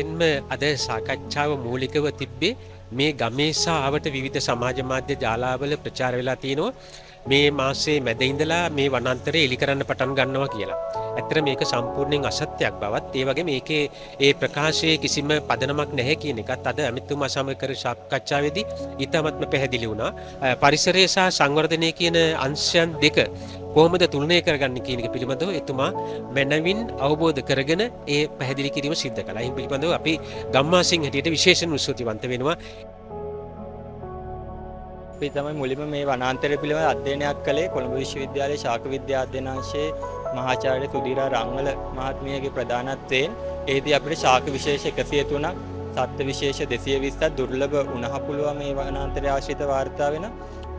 එන්ම අද සාකච්ඡාව මූලිකව තිබ්බේ මේ ගමේ සහ අවට විවිධ සමාජ මාධ්‍ය ජාලාවල ප්‍රචාර වෙලා තියෙනවා මේ මාසයේ මැද ඉඳලා මේ වනාන්තරය එලි කරන්න පටන් ගන්නවා කියලා. ඇත්තට මේක සම්පූර්ණයෙන් අසත්‍යයක් බවත්, ඒ වගේම මේකේ ඒ ප්‍රකාශයේ කිසිම පදනමක් නැහැ කියන එකත් අද ඇමතිතුමා සමග කර සාකච්ඡාවේදී ඉතාමත්ම පැහැදිලි වුණා. පරිසරය සහ සංවර්ධනය කියන අංශයන් දෙක කොහොමද තුලනය කරගන්නේ කියන එක පිළිබඳව එතුමා මැනවින් අවබෝධ කරගෙන ඒ පැහැදිලි කිරීම සිද්ධ කළා. ඒ පිළිබඳව අපි ගම්වාසීන් හැටියට විශේෂයෙන් ස්තුතිවන්ත වෙනවා. අපි තමයි මුලින්ම මේ වනාන්තරය පිළිබඳ අධ්‍යයනයක් කළේ කොළඹ විශ්වවිද්‍යාලයේ ශාක විද්‍යා අධ්‍යයනාංශයේ මහාචාර්ය සුධීරා රංගල මහත්මියගේ ප්‍රධානත්වයෙන්. එහිදී අපිට ශාක විශේෂ 103ක්, සත්ත්ව විශේෂ 220ක්, දුර්ලභ උණහපුළුවා මේ වනාන්තරය ආශ්‍රිත වාර්තා වෙන.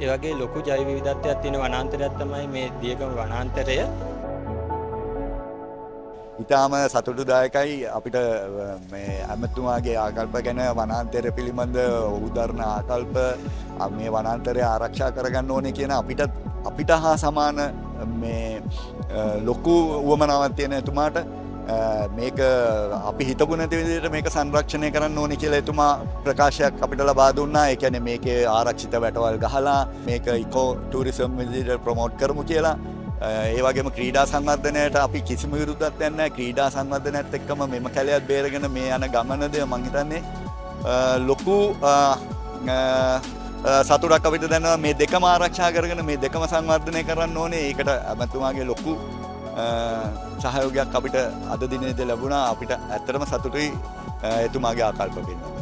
ඒ වගේ ලොකු ජෛව විවිධත්වයක් තියෙන වනාන්තරයක් තමයි මේ දියගම වනාන්තරය. ඉතාම සතුටුදායකයි අපිට මේ ඇමතුමාගේ ආකල්ප ගැන, වනාන්තරය පිළිබඳ ඔහු දරන ආකල්ප, මේ වනාන්තරය ආරක්ෂා කරගන්න ඕනේ කියන අපිට හා සමාන මේ ලොකු උවමනාවක් තියෙන එතුමාට මේක අපි හිතපු නැති විදිහට මේක සංරක්ෂණය කරන්න ඕනේ කියලා එතුමා ප්‍රකාශයක් අපිට ලබා දුන්නා. ඒ කියන්නේ මේකේ ආරක්ෂිත වැටවල් ගහලා මේක ඉකෝ ටූරිසම් විදිහට ප්‍රොමෝට් කරමු කියලා. ඒ වගේම ක්‍රීඩා සංවර්ධනයට අපි කිසිම විරුද්ධත්වයක් නැහැ. ක්‍රීඩා සංවර්ධනයත් එක්කම මෙම කැලයත් බේරගෙන මේ යන ගමනද මං හිතන්නේ ලොකු සතුටක් අපිට දැනෙනවා. මේ දෙකම ආරක්ෂා කරගෙන මේ දෙකම සංවර්ධනය කරන්න ඕනේ. ඒකට ඇමතුමාගේ ලොකු සහයෝගයක් අපිට අද දිනේදී ලැබුණා. අපිට ඇත්තටම සතුටුයි එතුමාගේ ආකල්ප පිළිබඳව.